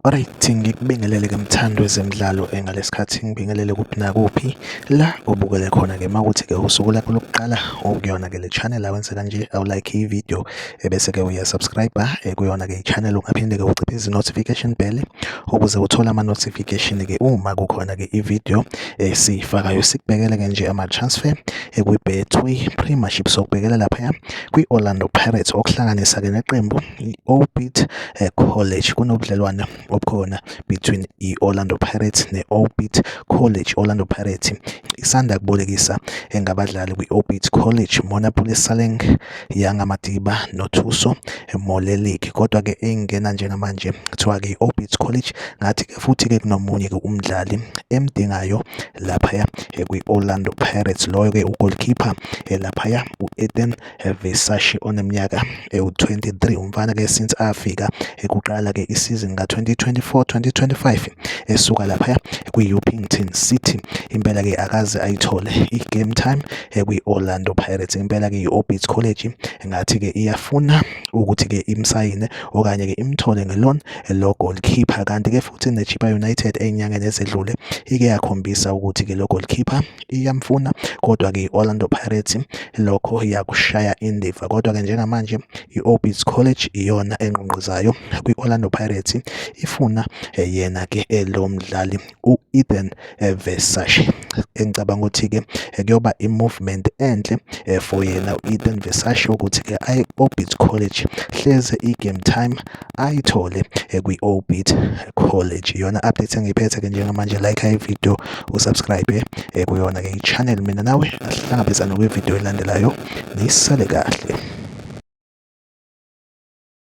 Alright, ngikubingelele-ke mthandi wezemidlalo ngalesikhathi ngibingelele kuphi nakuphi la obukele khona-ke uma kuthi-ke usuku lakho lokuqala okuyona-ke le channel awenze kanje awulike i-video ebese-ke uyasubscribe kuyona-ke i-channel ungaphinde-ke uciphe izi-notification bell ukuze uthole ama-notification-ke uma kukhona-ke i-video esiyifakayo. Sikubhekele-ke nje ama-transfer kwi-Betway Premiership, sokubhekela laphaya kwi-Orlando Pirates okuhlanganisa-ke neqembu i-Orbit College. Kunobudlelwane obukhona between i-Orlando Pirates ne-Orbit College. Orlando Pirates isanda kubolekisa ngabadlali kwi-Orbit College, Monapule Saleng, Yanga Madiba noThuso Moleleki. Kodwa-ke engena njengamanje kuthiwa-ke i-Orbit College ngathi-ke futhi-ke kunomunye-ke umdlali emdingayo laphaya kwi-Orlando Pirates, loyo-ke ugoalkeeper laphaya u-Ethan Versace oneminyaka ewu-23. Umfana-ke since afika ekuqala-ke isizini ka-2024-2025 esuka laphaya kwi-Upington City, impela-ke akaze ayithole i-game time kwi-Orlando Pirates. Impela-ke i-Orbit College ngathi-ke iyafuna ukuthi-ke imsayine okanye-ke imthole nge-loan lo goalkeeper. Kanti-ke futhi ne-Chippa United ey'nyangeni ezedlule ike yakhombisa ukuthi-ke lo goalkeeper iyamfuna, kodwa-ke i-Orlando Pirates lokho yakushaya indiva. Kodwa-ke njengamanje i-Orbit College iyona engqongqozayo kwi-Orlando Pirates, ifuna yena-ke lo mdlali u-Ethan Versace. Engicabanga ukuthi-ke kuyoba i-movement enhle for yena u-Ethan Versace ukuthi-ke aye ku-Orbit College, hleze i-game time ayithole kwi-Orbit College. Iyona update engiyiphethe-ke njengamanje. Like i-video, usubscribe kuyona-ke i-channel. Mina nawe asihlangabezane kwi-video elandelayo, nisale kahle.